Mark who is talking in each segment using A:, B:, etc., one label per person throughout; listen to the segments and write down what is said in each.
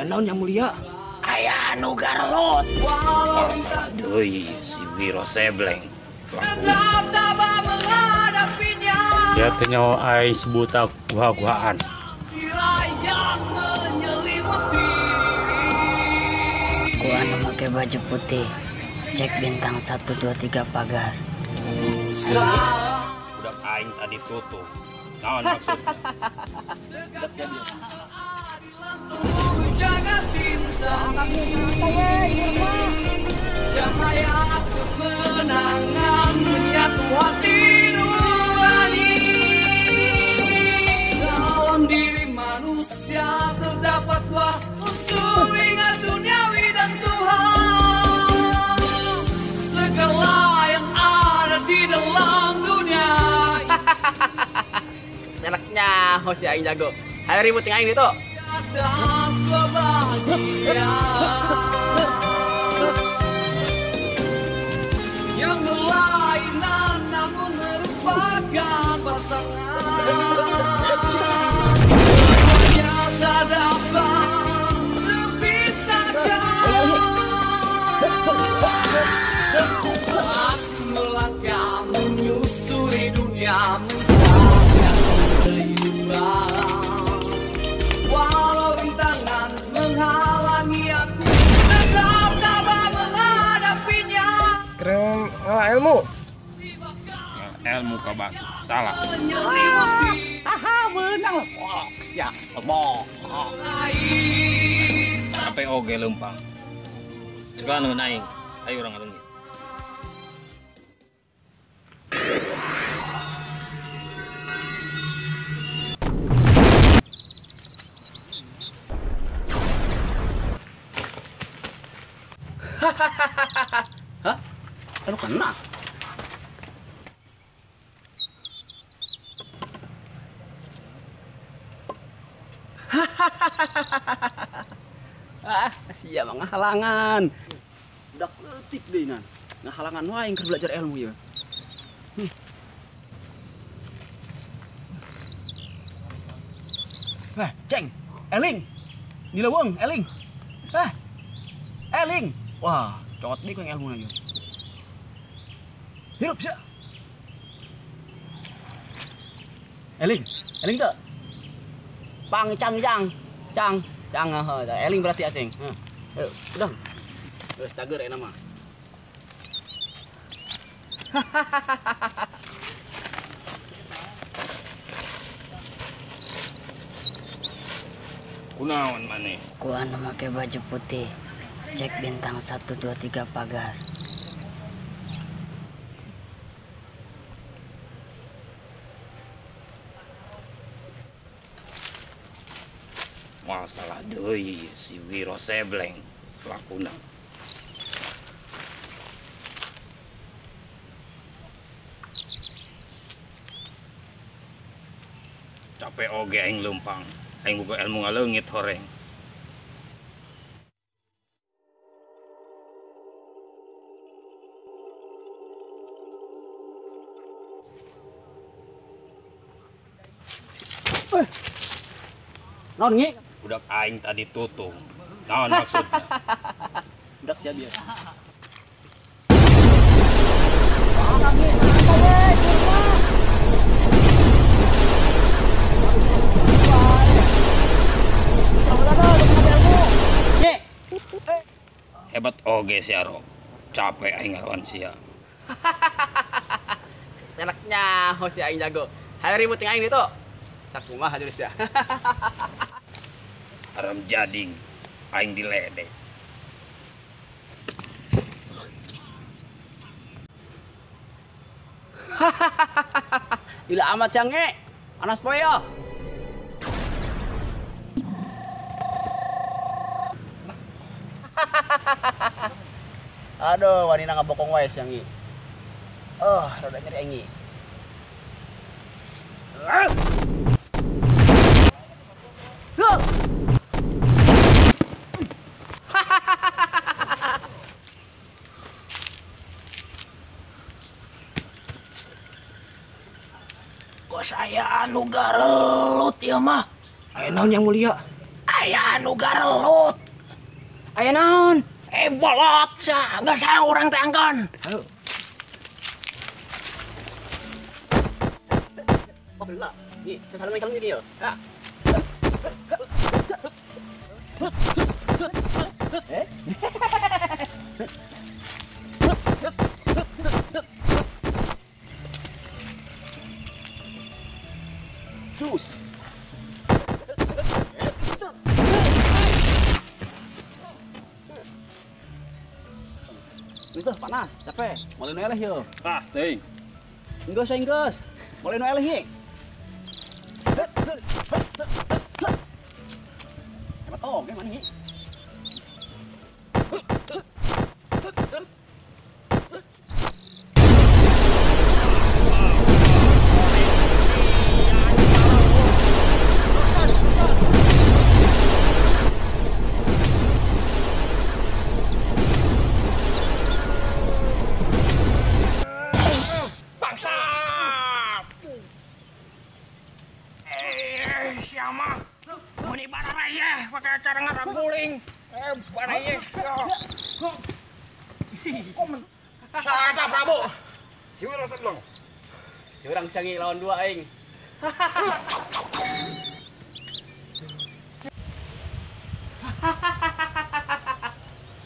A: Aya naon yang mulia? Aya anu garlot.
B: Deui si Wiro Sebleng.
C: Dia teh nyawa aing si buta guha-guhaan.
D: Ku anu make baju putih. Cek bintang 1 2 3 pagar.
B: Budak aing tadi tutup. Naon maksudnya?
E: Cahaya kemenangan menyatu hati nurani. Dalam diri manusia terdapat dua unsur, ingat duniawi dan Tuhan. Segala yang ada di dalam dunia.
A: Enaknya si aing jago. Ayo ribut aing itu.
E: Atas kebahagiaan yang berlainan namun merupakan pasangan. Yang tak dapat terpisahkan. Aku melangkah menyusuri dunia mencari kehidupan. Walau rintangan menghalangi aku, tetap tabah menghadapinya.
F: Keren ilmu.
B: Ilmu kabatu salah.
A: Haha, menang. Ya, boh.
B: Sampai oge lempang. Sekarang aing, ayo urang ngalungit.
A: Hah? Aduh kena. Ah, siap ngahalangan. Udah leutik deui nan. Ngahalangan wae keur belajar ilmu ya. Nah, ceng, eling. Di leuweung, eling. Ah. Eling. Wah, cowot deui ku yang ilmu lagi. Hirup sia. Eling, eling teu? Pang cang cang. Cang, cang heuh, eling berarti aceng. Heuh, udah. Geus cager enak mah.
B: Kunaon maneh?
D: Ku anu make baju putih. Cek bintang 1 2 3 pagar.
B: Masalah deui si Wiro Sebleng lakuna. Capek oge aing leumpang, aing boga ilmu ngaleungit horeng.
A: Naon ngi?
B: Budak aing tadi tutung. Naon maksudnya?
A: Budak sia bieu.
B: Hebat oge sia Ro. Capek aing ngelawan sia.
A: Enaknya si aing jago. Hayo ribut aing ditu. Sakumaha jurus dia.
B: Haram jading aing diledek.
A: Gila amat siang nge. Panas poe yo. Aduh, wanina ngabokong wae siang nge. Oh, rada nyeri aing.
B: Kok saya anu garelut ya mah?
A: Aya naon yang mulia?
B: Aya
D: Anu garelut. Aya naon? Bolot sia, geus saya urang teh angkon.
A: Ayo. Oh, lah. Ih, salam salam dia. Ah. Eh? Terus. Wis panas, capek. Mulai nu eleh yo.
B: Ah, teuing.
A: Enggeus, enggeus. Mulai nu eleh ye. Hebat oge mana ieu? Urang siangi lawan dua aing.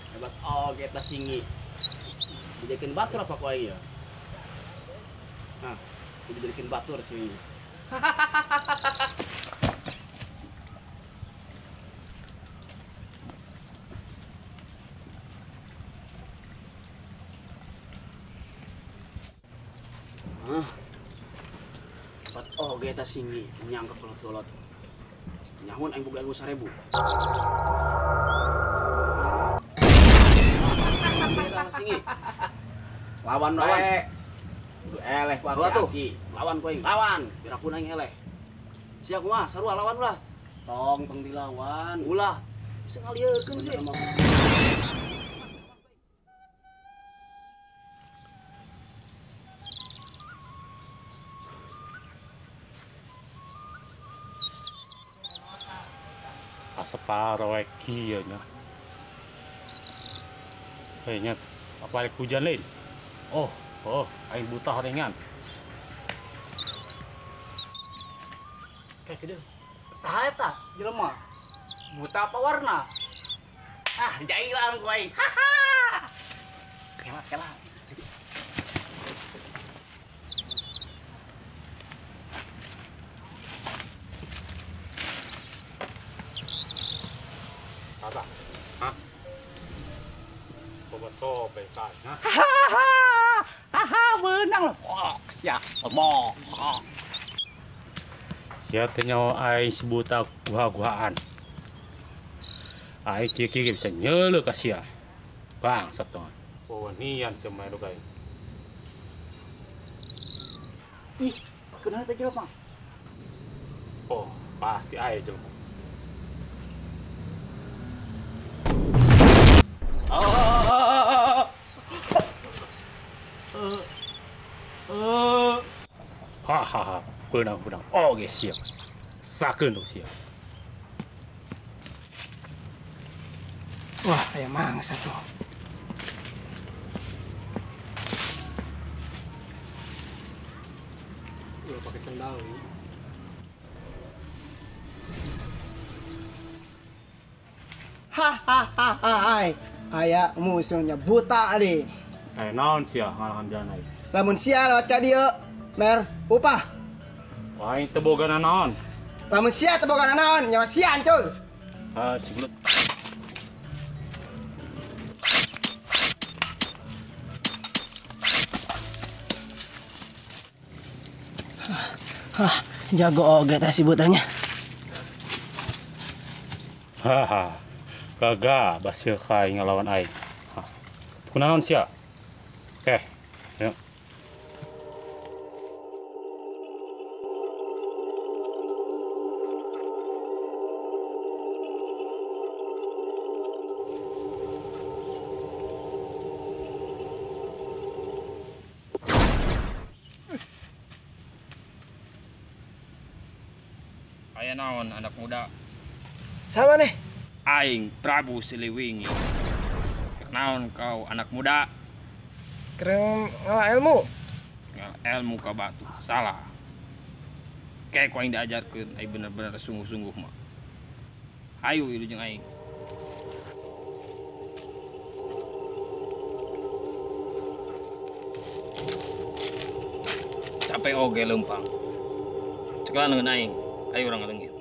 A: Hebat oge eta singi. Dijadikan batur apa ku aing ya? Nah, dijadikan batur singi. Oh, eta singi menyangka kolot-kolot. Nyahun aing boga ilmu 1000. Singi. Lawan lawan. Kudu eleh ku aki. Lawan ku aing. Lawan, biar aing eleh. Sia kumaha sarua lawan ulah. Tong tong dilawan. Ulah. Bisa ngalieurkeun sih.
C: Separoh kieu nya. Hei nya, apa rek hujan lain? Oh, oh, aing buta horengan.
A: Kayak gitu. Saha eta jelema? Buta apa warna? Ah, jailan ku aing. Haha. Kela kela.
C: Apa? Hah? Coba coba ha?
A: Hahaha. Haha, menang lah. Oh, ya, omong.
C: Sia teh nyawa aing si buta guha-guhaan. Aing kieu-kieu bisa nyeuleuh ka sia. Bangsat tong. Oh, nian sia mah eduk aing.
A: Ih, kunaon teh jelema?
C: Oh, pasti aing jelema. Hahaha, benang-benang oge siap. Sakeun siap.
F: Wah, aya mangsa tuh.
B: Udah pakai sendal.
F: Hahaha, aya musuhnya buta deh.
C: Naon sia ngalahan jalan aing.
F: Lamun sia lewat ka dieu, mer upah.
C: Wah, aing teu boga nanaon.
F: Lamun sia teu boga nanaon, nyawa sia hancur.
C: Ah, si gelut.
F: Hah, jago oge teh si butanya.
C: Haha. Gagah basil kai ngelawan aing. Hah. Kunaon sia? Oke. Yuk.
B: Aya naon anak muda?
F: Sama nih.
B: Aing Prabu Siliwangi. Kenaon kau anak muda?
F: Keren ngala ilmu.
B: Ngala ilmu ka batu. Salah. Kayak ku aing diajarkeun, aing bener-bener sungguh-sungguh mah. Ayo ieu jeung aing. Capek oge leumpang. Cekelan dengan aing, ayo urang ngaleungit.